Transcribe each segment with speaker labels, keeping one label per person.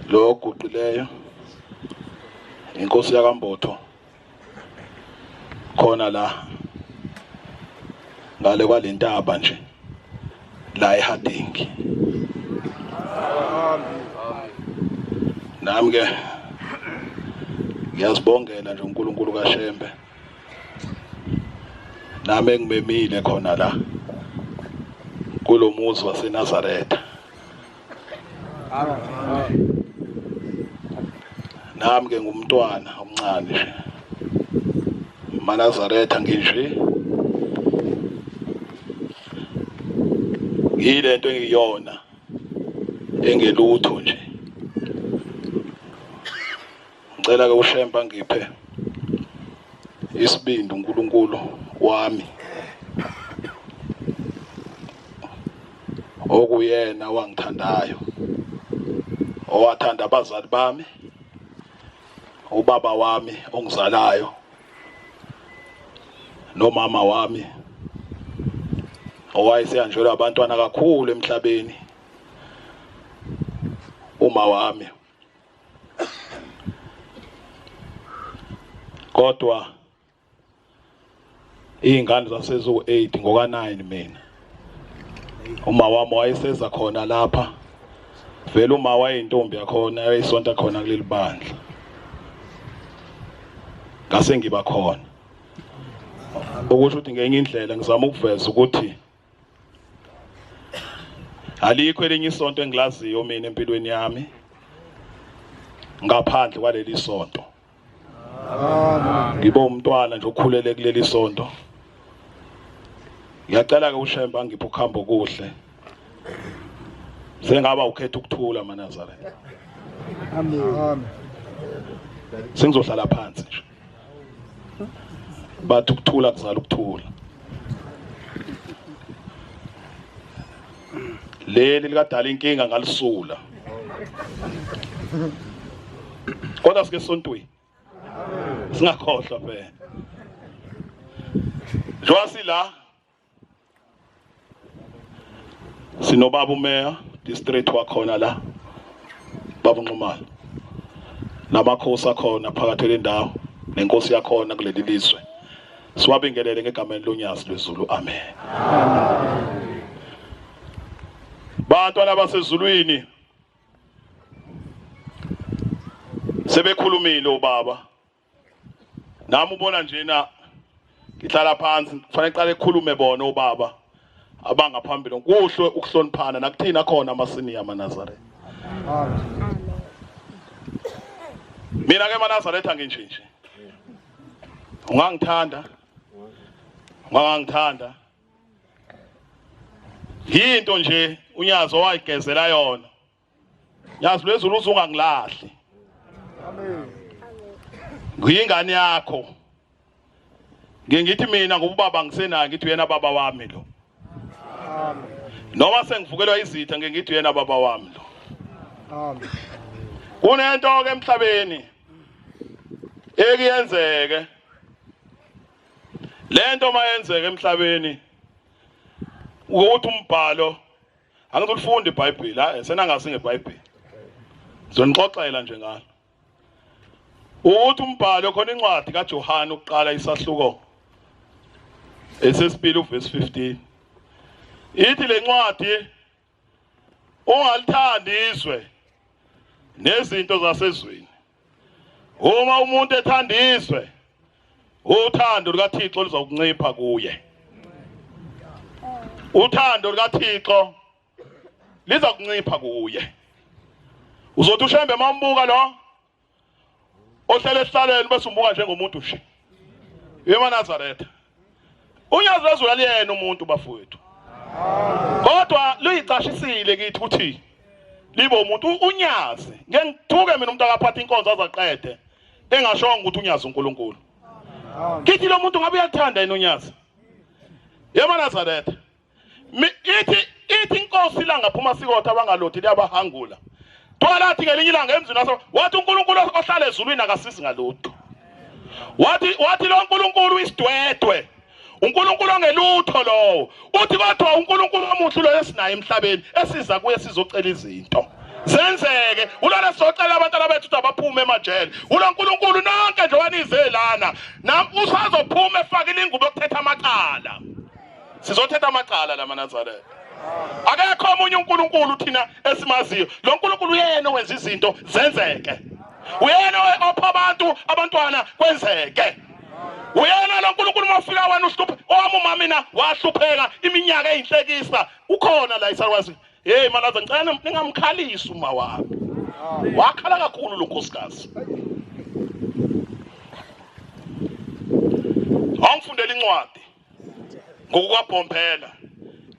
Speaker 1: Lo oguqileyo inkosi yakaMbotho khona la ngale kwalentaba nje la eHarding. Nami ke ngiyazibongela nje uNkulunkulu kaShembe nami engimemile khona la kulomuzi waseNazaretha. Nami ke ngumntwana omncane nje maNazaretha nginje ngiyilento engiyona engelutho nje. Ngicela ke uShembe angiphe isibindi uNkulunkulu wami okuyena wangithandayo owathanda abazali bami ubaba wami ongizalayo nomama wami owayesehanjelwa abantwana kakhulu emhlabeni uma wami. Kodwa iy'ngane zaseziwu-8 ngoka-9 mina uma wami wayeseza khona lapha vele uma wayeyintombi yakhona yayisonta khona kuleli bandla ngase ngiba khona ukusho ukuthi ngenye indlela ngizama ukuveza ukuthi alikho elinye isonto engilaziyo mina empilweni yami ngaphandle kwaleli sonto. Ngibe umntwana nje okhulele kuleli sonto. Ngiyacela ke uShembe angiphe ukuhamba okuhle. Sengaba ukhetha ukuthula maNazaretha.
Speaker 2: Amen.
Speaker 1: Sengizohlala phansi nje. Bathi ukuthula kuzala ukuthula. Leli likadala inkinga ngalisula. Kodwa sike sontweni. Singakhohlwa phela. Njengoba sila sinobaba umeya district wakhona la baba uNxumalo namakhosi akhona phakathi lendawo nenkosi yakhona kuleli lizwe siwabingelele ngegameni lonyazi lwezulu amen. Bantwana basezulwini sebekhulumile ubaba nami ubona njena ngihlala phansi kufanele qale khulume bona obaba abangaphambili kuhle ukuhloniphana nakuthina khona amasiniya amaNazaretha. Mina ke maNazaretha nginje nje ungangithanda ungangithanda yinto nje unyazi owayigezela yona. Nyazi lwezulu uzungangilahli.
Speaker 2: Amen.
Speaker 1: Ngiyingane yakho. Ngingithi mina ngoba ubaba ngisenayo ngithi uyena baba wami lo.
Speaker 2: Amen.
Speaker 1: Noma sengivukelwa izitha ngingithi uyena baba wami lo.
Speaker 2: Amen.
Speaker 1: Kunento ke emhlabeni ekuyenzeke lento mayenzeke emhlabeni ukuthi umbhalo Angizulifunda iBhayibheli, hayi senangasi ngeBhayibheli. Ngizonixoxela nje ngalo. Ukuthi umbhalo khona incwadi kaJohane ukuqala isahluko esesibili uverse 15. Ithi lencwadi ungalithandi izwe nezinto zasezweni. Uma umuntu ethanda izwe, uthando lukaThixo luzokuncipha kuye. Uthando lukaThixo liza kuncipha kuye. Uzothi uShembe mawumbuka lo ohlele esihlalweni bese umbuka njengomuntu nje. YemaNazaretha. Unyazi lwezulu aliyena umuntu bafowethu. Kodwa luyicashisile kithi ukuthi libe umuntu unyazi. Ngeke ngithuke mina umuntu akaphatha inkonzo azaqede engashongo ukuthi unyazi uNkulunkulu. Kithi lo muntu ngabe uyathanda yini unyazi? YemaNazaretha. Ithi ithi inkosi ilanga phuma sikotha abangalothi liyabahangula. Twala athi ngelinye ilanga emzini waso wathi uNkulunkulu ohlala ezulwini akasizi ngalutho. Wathi wathi lo Nkulunkulu isidwedwe. uNkulunkulu ongelutho lowo. Uthi kodwa uNkulunkulu omuhle lo esinaye emhlabeni esiza kuye sizocela izinto zenzeke. Ulona sizocela abantwana bethu ukuthi abaphume emajele. Ulo Nkulunkulu nonke njengoba nize lana, nam usazophuma efakile ingubo yokuthetha amacala. Sizothetha amacala la maNazaretha. Akekho omunye uNkulunkulu thina esimaziyo. Lo Nkulunkulu uyena owenza izinto zenzeke. Uyena opha abantu abantwana kwenzeke. Uyena lo Nkulunkulu uma ufika wena uhluphe owami umama mina wahlupheka iminyaka eyinhlekisa ukhona la isakwazi. Hey malaza ngicela ningamkhalisi uma wami. Wakhala kakhulu lo nkosikazi. Awungifundela incwadi ngokukaBhombela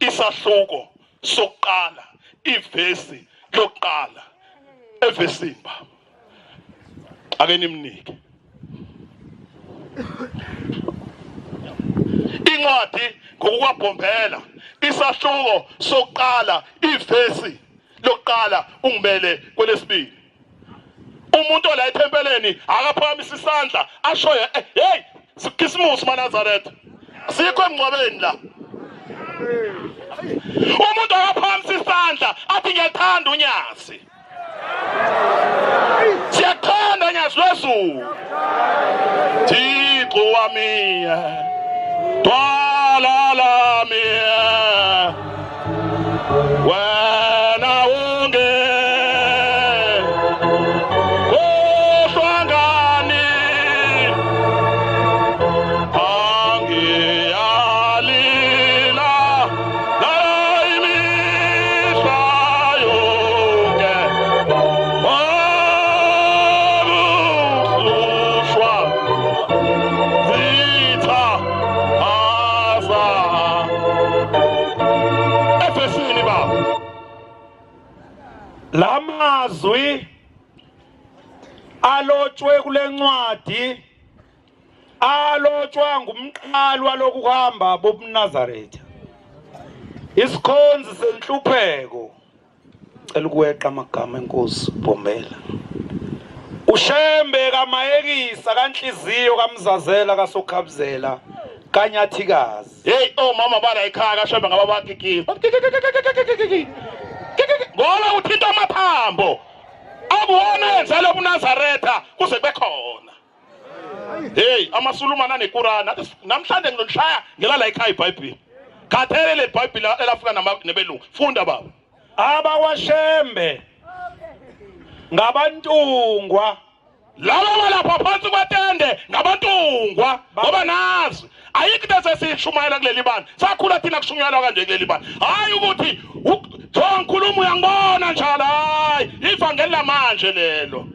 Speaker 1: isahluko sokuqala ivesi lokuqala evesini baba ake nimnike incwadi ngokukaBhombela isahluko sokuqala ivesi lokuqala ungimele kwelesibili. Umuntu ola ethempeleni akaphakamisa isandla asho eh, hey sikhisimusi maNazaretha sikho emngcwabeni la. Umuntu akaphakamisa isandla athi ngiyathanda unyazi, siyakuthanda nyazi lwezulu, Thixo wami dwala lami wena unge kohlwa ngani angiyalila la imihla yonke akuhlushwa zitha aza efesini baba.
Speaker 3: Lamazwi alotshwe kule ncwadi alotshwa ngumqali walokuhamba bobuNazaretha, isikhonzi senhlupheko. Cela ukuweqa amagama enkosi Bhombela. UShembe kaMayekisa kaNhliziyo kaMzazela kaSokhabuzela kaNyathikazi.
Speaker 1: Hey omama bala ekhaya kaShembe ngaba bakikiza. Ngoba uthinta amathambo. Akuwona enza lobuNazaretha kuze kube khona. Hey amaSulumane aneKurani athi namhlanje ngilonishaya ngelala ekhaya iBhayibheli. Khathele le Bhayibheli elafika nabelungu. Funda baba.
Speaker 3: AbakwaShembe ngabantungwa
Speaker 1: laba balapha phansi kwetende ngabantungwa ngoba nazi ayikho into esesiyishumayela kuleli bandla. Sakhula thina kushunyayelwa kanje kuleli bandla, hhayi ukuthi kuthiwa ngikhuluma uyangibona njalo. Hhayi, ivangeli lamanje lelo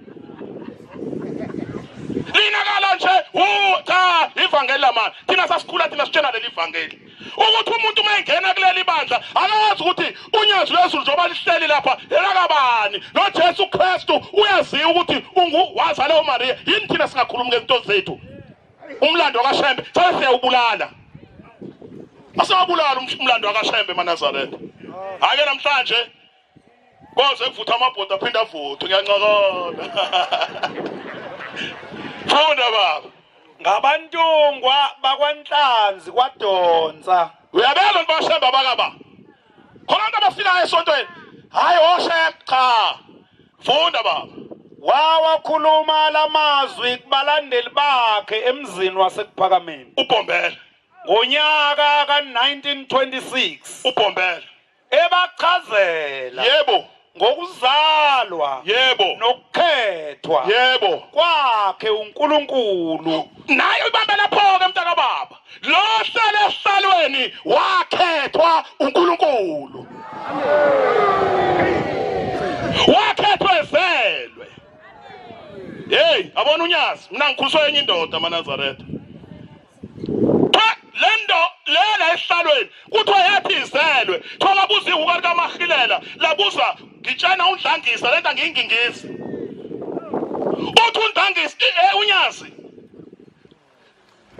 Speaker 1: linakala nje. Cha, ivangeli lamanje thina sasikhula thina sitshena leli vangeli ukuthi umuntu uma engena kuleli bandla akazi ukuthi unyazi lwezulu njengoba lihleli lapha elakabani, noJesu Kristu uyaziwa ukuthi ungu wazala uMaria. Yini thina singakhulumi ngezinto zethu? Umlando kaShembe sabe siyawubulala, asingabulala umlando kaShembe emaNazaretha. Ake namhlanje koze kuvutha amabhodo aphinde avuthwe, ngiyancokola. Funda baba.
Speaker 3: Ngabantungwa bakwaNhlanzi kwaDonsa.
Speaker 1: Uyabela nibashembe abakaba khona abantu abafikayo esontweni, hayi oshembe cha. Funda baba.
Speaker 3: Wawakhuluma lamazwi kubalandeli bakhe emzini waseKuphakameni
Speaker 1: uBhombela
Speaker 3: ngonyaka ka-1926
Speaker 1: uBhombela
Speaker 3: ebachazela ngokuzalwa nokukhethwa kwakhe uNkulunkulu.
Speaker 1: Naye ubambe lapho-ke mntaka baba, lo hlale esihlalweni wakhethwa uNkulunkulu, wakhethwa ezelwe. Hey, abona unyazi, mina ngikhuliswe enye indoda amaNazaretha. Lento lela esihlalweni kuthiwa yathi izelwe, kuthiwa labuza ihuka likamahilela, labuza ngitshena uNdlangisa lento angiyingingisi. Uthi uNdlangisa unyazi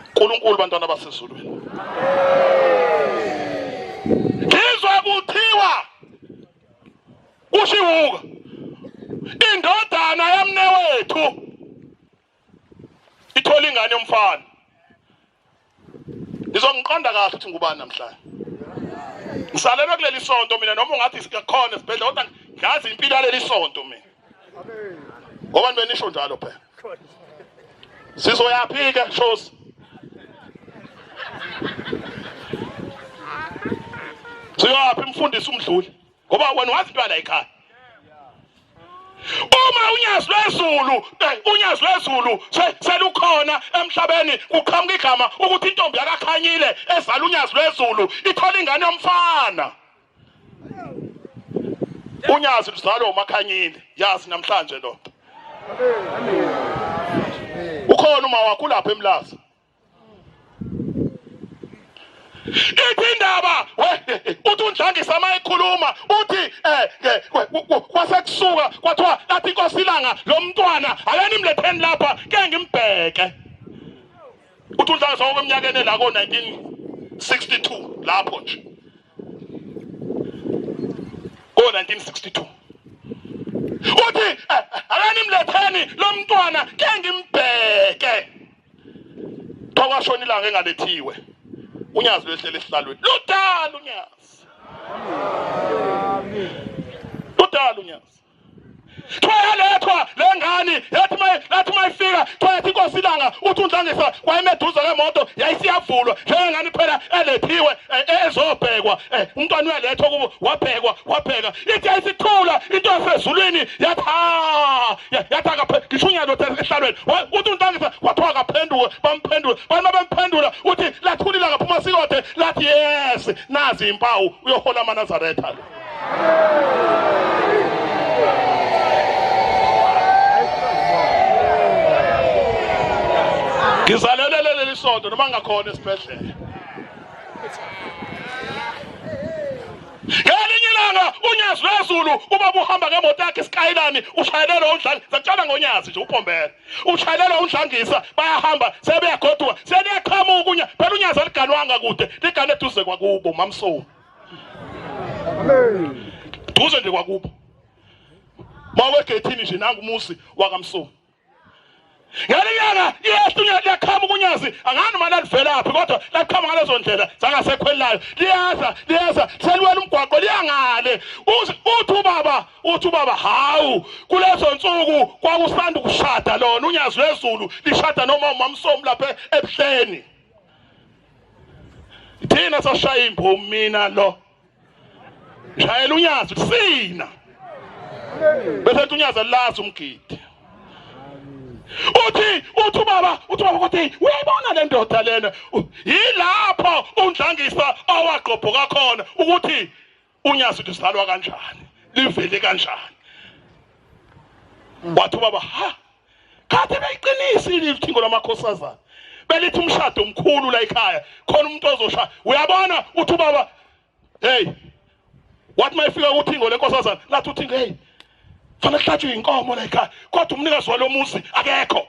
Speaker 1: uNkulunkulu bantwana basezulwini. Ngizwa kuthiwa kushiwuka indodana yamnewethu ithola ingane yomfana. Nizongiqonda kahle ukuthi ngubani namhlanje. Ngisalelwe kuleli sonto mina noma ungathi sikakhona esibhedlela kodwa ngazi impilo yaleli sonto mina. Ngoba nibe nisho njalo phela. Sizoyaphi ke shows? Siyoyaphi mfundisi umdluli? Ngoba wena wazi into yala ekhaya. Uma unyazi lwezulu, unyazi lwezulu selukhona emhlabeni kuqhamuka igama ukuthi intombi yakaKhanyile ezala unyazi lwezulu ithola ingane yomfana. Unyazi luzalwa uMakhanyile, yazi namhlanje lonto. Ukhona uma wakho lapha eMlazi. Ithi indaba uthi uNdlangisa uma ekhuluma uthi eh kwasekusuka kwathiwa lathi inkosi ilanga lo mntwana ake nimletheni lapha ke ngimbheke. Uthi uNdlangisa okweminyakeni la ko 1962 lapho nje. Ko-1962 uthi eh, akanimletheni lo mntwana ke ngimbheke. Kuthiwa kwashona ilanga engalethiwe unyazi lwehlele esihlalweni ludala unyazi ludala unyazi kuthiwa yalethwa le ngane yathi lathi uma ifika kuthiwa yathi inkosi ilanga uthi undlangisa wayemeduze kwemoto yayisiyavulwa njengengane phela elethiwe e, e, ezobhekwa e, umntwana uyalethwa kubo wabhekwa wabheka ithi yayisithula into yasezulwini yathi ha yathi akaphe ngisho unyalo ehlalweni uthi untangisa kwathiwa akaphenduke bamphendula bathi mabemphendula uthi lathula ilanga phuma sikode lathi yes nazi impawu uyohola amanazaretha lo ngizalelele leli sonto noma ngakhona esibhedlela Ngelinye ilanga unyazi lwezulu ubaba uhamba ngemoto yakhe isikayilani ushayelelwa undlangisa zakutshela ngonyazi nje uphombela ushayelelwa undlangisa bayahamba sebeyagoduka seliyaqhamuka unya phela unyazi aliganwanga kude ligane eduze kwakubo mamsomi duze nje kwakubo mawegethini nje nangu umuzi wakamsomi Ngelinyanga iyehla liyaqhamuka unyazi angani noma lalivelaphi kodwa laqhamuka ngalezo ndlela zangasekhwelayo liyaza liyaza seliwela umgwaqo liyangale uthi ubaba uthi ubaba hawu kulezo nsuku kwakusanda ukushada lona unyazi lwezulu lishada noma umamsomi lapha ebuhleni thina sashaya imbomi mina lo shayela unyazi sina bese unyazi alilazi umgidi uthi uthi ubaba uthi ubaba ukuthi uyayibona le ndoda lena yilapho undlangisa awagqobhoka khona ukuthi unyazi luzalwa kanjani livele kanjani wathi ubaba ha kade beyiqinisile ithingo lamakhosazana belithi umshado omkhulu la ekhaya khona umuntu ozoshaya uyabona uthi ubaba hey wathi mayifika uthingo lenkosazana lathi uthingo hey fanele kuhlatshwe inkomo la ekhaya kodwa umnikazi walomuzi akekho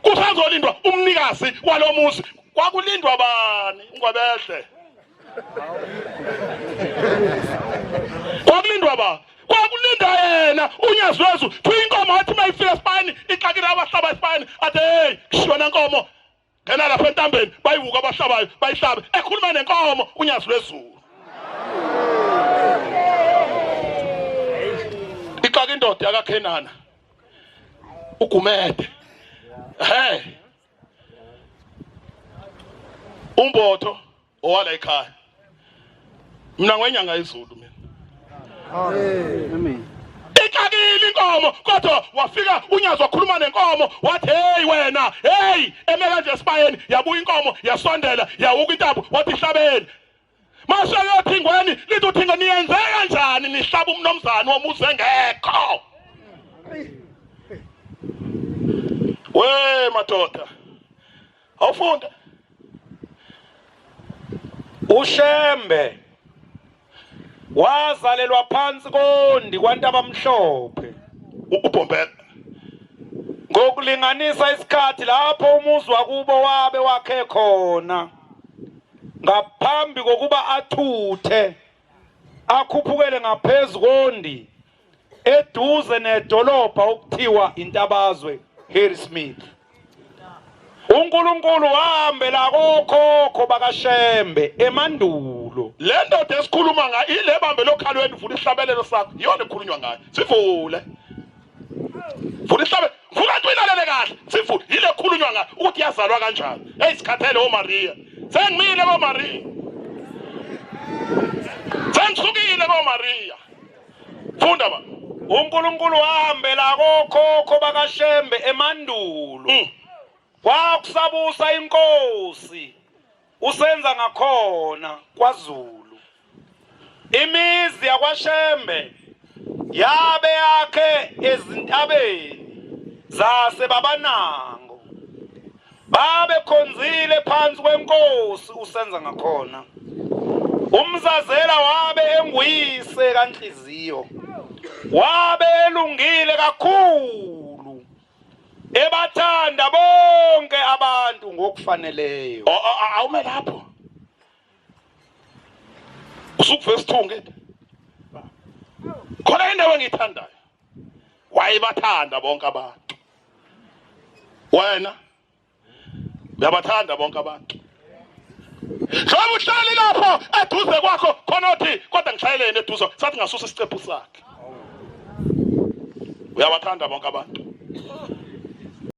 Speaker 1: kusazolindwa umnikazi walomuzi kwakulindwa bani ungwabehle kwakulindwa ba kwakulinda yena unyazi lwezulu kuthiwa inkomo wathi uma ifika esipayini ixakile abahlaba esipayini athi heyi kushiyona nkomo ngena lapha entambeni bayiwuka abahlabayo bayihlabe ekhuluma nenkomo unyazi lwezulu ixaka indoda yakakhenana ugumede he umbotho owala ekhaya mina ngwenyanga izulu mina
Speaker 2: Amen.
Speaker 1: Ixakile inkomo kodwa wafika unyazi wakhuluma nenkomo wathi hey wena hey eme kanje esibayeni yabuya inkomo yasondela yawuka intambo wathi hlabeni mase yothingweni lithi uthingo niyenze kanjani nihlaba umnomzane womuzi engekho we madoda awufunda
Speaker 3: uShembe wazalelwa phansi kondi kwantabamhlophe
Speaker 1: ubhombela
Speaker 3: ngokulinganisa isikhathi lapho umuzi wakubo wabe wakhe khona ngaphambi kokuba athuthe akhuphukele ngaphezu kondi eduze nedolobha okuthiwa intabazwe Harry Smith. UNkulunkulu wahambela kokhokho bakaShembe emandulo.
Speaker 1: Le ndoda esikhuluma ngayo ile bambe lokhalweni, vula isihlabelelo sakho, iyona ekhulunywa ngayo. Sivule, vula isihlabelelo, vula nto uyilalele kahle, sivule. Yile ekhulunywa ngayo ukuthi yazalwa kanjani. Eyi, sikhathele oMariya, sengimile koMariya, sengisukile koMariya. Funda ba.
Speaker 3: UNkulunkulu wahambela kokhokho bakaShembe emandulo. Kwakusabusa inkosi usenza ngakhona kwaZulu. Imizi yakwaShembe yabe yakhe ezintabeni zaseBabanango. Babekhonzile phansi kwenkosi usenza ngakhona. Umzazela wabe enguyise kaNhliziyo. Wabe elungile kakhulu. Ebathanda bonke abantu ngokufaneleyo.
Speaker 1: Awume lapho. Usukuvesi 2 ngithi. Khona indawo engiyithandayo. Wayebathanda bonke abantu. Wena uyabathanda bonke abantu. Hlobo uhlali lapho eduze kwakho khona othi kodwa ngishayeleni eduze sathi ngasusa isicephu sakhe. Uyabathanda bonke abantu.